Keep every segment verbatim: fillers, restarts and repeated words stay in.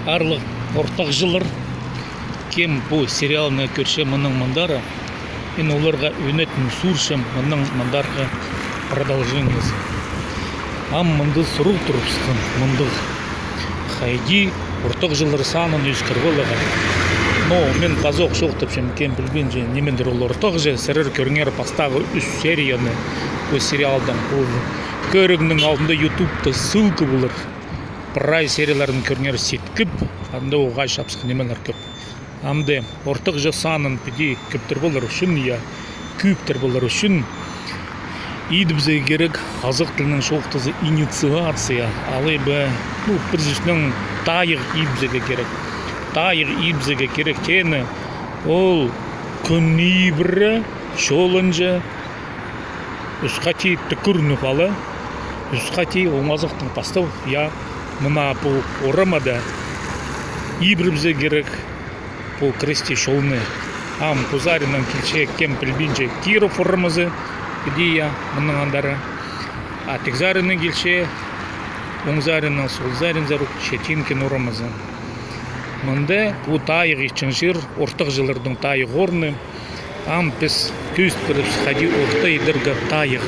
Аарлығ ортағҷылар, кем пу сериалны кӧрче мының мындар, мин оларға ӧнетін сурчам мының мындарғы продолжениезін. Ам мында сурығ турыбысхан, мындағ. Хайди ортағҷылар санын ӧскіріп аларға. Но мин пазох чоохтапчам, кем пілбинче, нимендір ол ортағҷы, сірер кӧріңер пастағы ӱс серияны пу сериалдаң. Ол кӧрігнің алнында ютубта ссылка полар. Прай серияларын кӧріңер сеткіп, анда оғаа чапсых нимелер кӧп. Амды ортағҷы санын піди кӧптір полар ӱчӱн, я, кӧптір полар ӱчӱн идібізерге кирек хазах тілінең чоохтаза инициация. Алай ба, ну, пір сӧснең, тайығ идібізерге кирек. Тайығ идібізерге кирек теені, ол кӱн ибіре чолынҷа ӱс хати тӱкӱрініп ала, ӱс хати оң азахтаң пастап, я, мына пу орамада ибірібізерге кирек пу крестий чолны. Ам пу саринаң килче, кем пілбинче, Киров орамазы, піди, я, мының андары. А тик саринаң килче, оң саринаң, сол саринзар ук Щетинкин орамазы. Мында пу тайығ итчең чир, ортағҷыларның тайығ орны. Ам піс кӧзіт пирібіс, хайди орта идерге тайығ.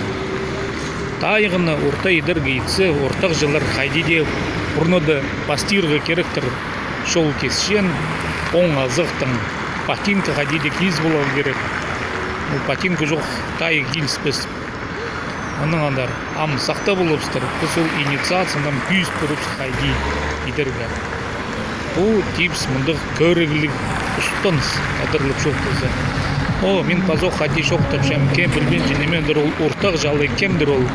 Тайығны орта идерге итсе, ортағҷылар хайди дее пурнада пастирға киректір. Чол кисчең, оң азахтаң ботинка хайди дее киис поларға кирек. Ол ботинка чох, тайығ киліспес. Анаң андар ам сахта полыбыстыр, піс ол инициацияны ам кӧзіт пирібіс хайди идерге. Пу типче мындағ кӧрігліг устан адарлап чоохтаза. О, мин пазох хайди чоохтапчам, кем пілбинче, нимендір ол ортағҷы алай кемдір ол.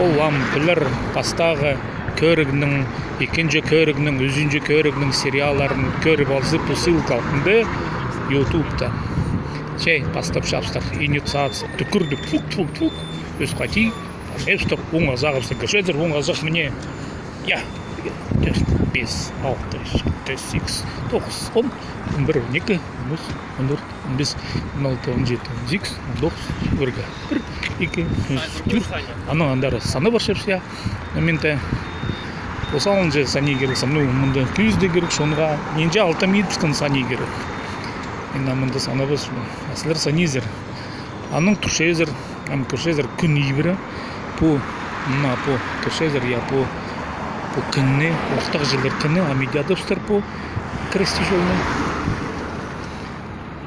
Ол ам пілер пастағы кӧрігнің, ікінҷі кӧрігнің, ӱзінҷі кӧрігнің сериалларын кӧріп алза, пу ссылка алтында, ютубта. Че, пастап чапсар, инициация. Тӱкӱрдік, тфук, тфук, тфук. Ӱс хати, ӧстір, оң азағыбысты кӧрчезер, оң азах мына. Я, тӧрт, пис, алты, читі, сигіс, тоғыс, он, он пір, он ікі, он ӱс, он тӧрт, он пис, он алты, он читі, он сигіс, он тоғыс, пірге. Пір, ікі, ӱс, тӧрт. Анаң андар саны парчабыс, я. Мында осалынҷа санирға кирек, ну, мында кӧзідерге кирек, чонға нинҷе алтам идібіскен санирға кирек. Мына мында санабас, а сірер санирзар. Анаң турчазар, ам кӧрчезер, кӱн ибіре. Пу, мына пу, кӧрчезер, я, пу, пу кӱнні, ортағҷылар кӱні, ам идібістір пу крестий чолны.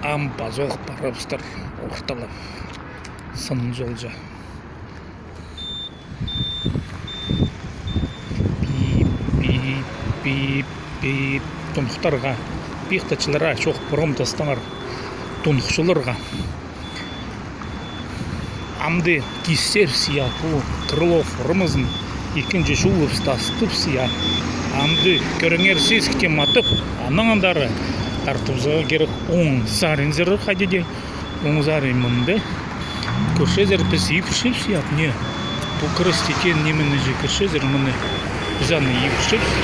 Ам пазох парыбыстыр орталап. Сын чолҷа. Пип, пип, пип, пип. Тунухтарға, пехтачыларға, чох, промтастаңар. Тунухчыларға. Амды кисчебіс, я, пу Крылов орамазын, ікінҷі чулыбысты астыбыс, я. Амды кӧріңер, сескем атып, анаң андары тартыбызарға кирек оң саринзар хайди дее. Оң сарин мында. Кӧрчезер, піс ибірчебіс, я, мына. Пу крестий теен нимені же кӧрчезер, мына. Піс аны ибірчебіс.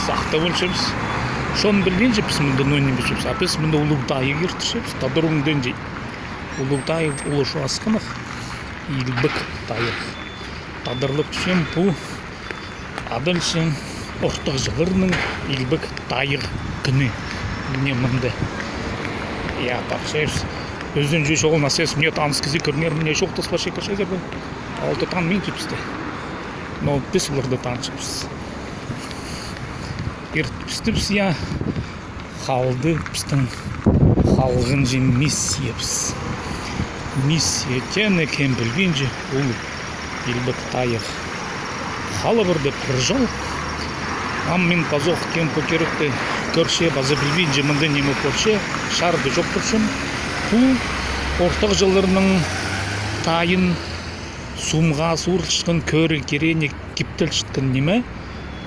Сахта полчабыс. Чон пілбинче піс мында ноо ниме итчебіс. А піс мында улуғ тайығ иртірчебіс. Тадар оңдайынҷа улуғ тайығ, улуғ чоосханах. Илбек тайығ. Тадарлап тӱсчем, пу адалча ортағҷыларның илбек тайығ кӱні. Мына мында. Я, парчабыс. Ӱзінҷі чолын ас ес, мына таныс кізі, кӧріңер, мына чоохтас парча, кӧрчезер бе. Алты таныминчабыс тее. Но піс оларны танчабыс. Иртібістібіс, я. Халды пістің халғанҷы миссиябыс. Миссия теені, кем пілбинче, ол илбек тайығ. Халыбырда пір чол. Ам мин пазох, кем пу киректі кӧрче, паза пілбинче, мында ниме полча, чарды чоохтапчам. Пу ортағҷыларның тайын сумға сууртысхан, кӧріг кирее киптелчеткен ниме.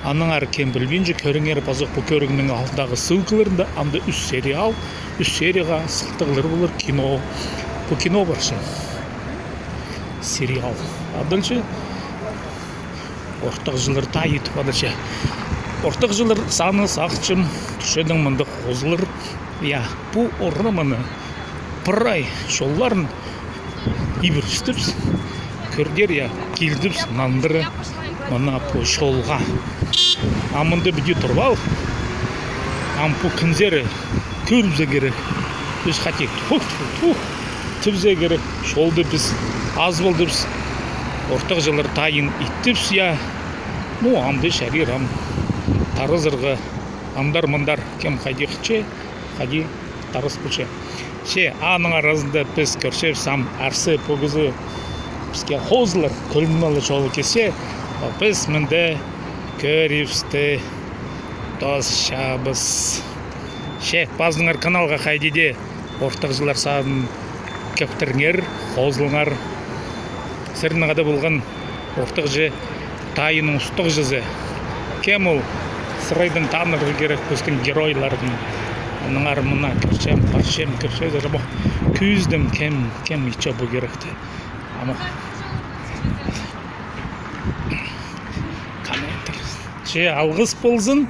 Аннаңар кем пілбинче, кӧріңер пазох пу кӧрігнің алтындағы ссылкаларында, анда ӱс сериал, ӱс серияға сылтағлар полар кино. Пу кино парча. Сериал. Адалча ортағҷылар тайы тіп адалча. Ортағҷылар саны сағынчам, тӱсчең мындағ хозылар. Я, пу ораманы прай чолларын ибірібістібіс. Кӧрдер, я, килдібіс нандыра. Мына пу чолға. А мында піди турып ал. Ам пу кінзер кӧрібізерге кирек. Піс хайди тух, тух, тух тіпчезерге кирек. Чолды піс азып алдыбыс. Ортағҷылар тайын иттібіс, я. Ну, амды чарир ам тарызарға. Андар-мындар кем хайди хынча, хайди тарыс полча. Че, аның аразында піс кӧрчебіс, ам арса пу кізі піске хозылар, кӧлмелі чолы киссе, а піс мында кӧрібісті тосчабыс. Че, пазыныңар каналға, хайди дее ортағҷылар садын кӧптіріңер, хозылыңар. Сірернің хада полған ортағҷы тайының устағҷызы. Кем ол? Сірерге танырға кирек пістің геройларны. Аннаңар мына кӧрчем, парчам, кӧрчезер, ам кӧзідім, кем, кем итче пу киректі. Ам комментарий. Че, алғыс ползын.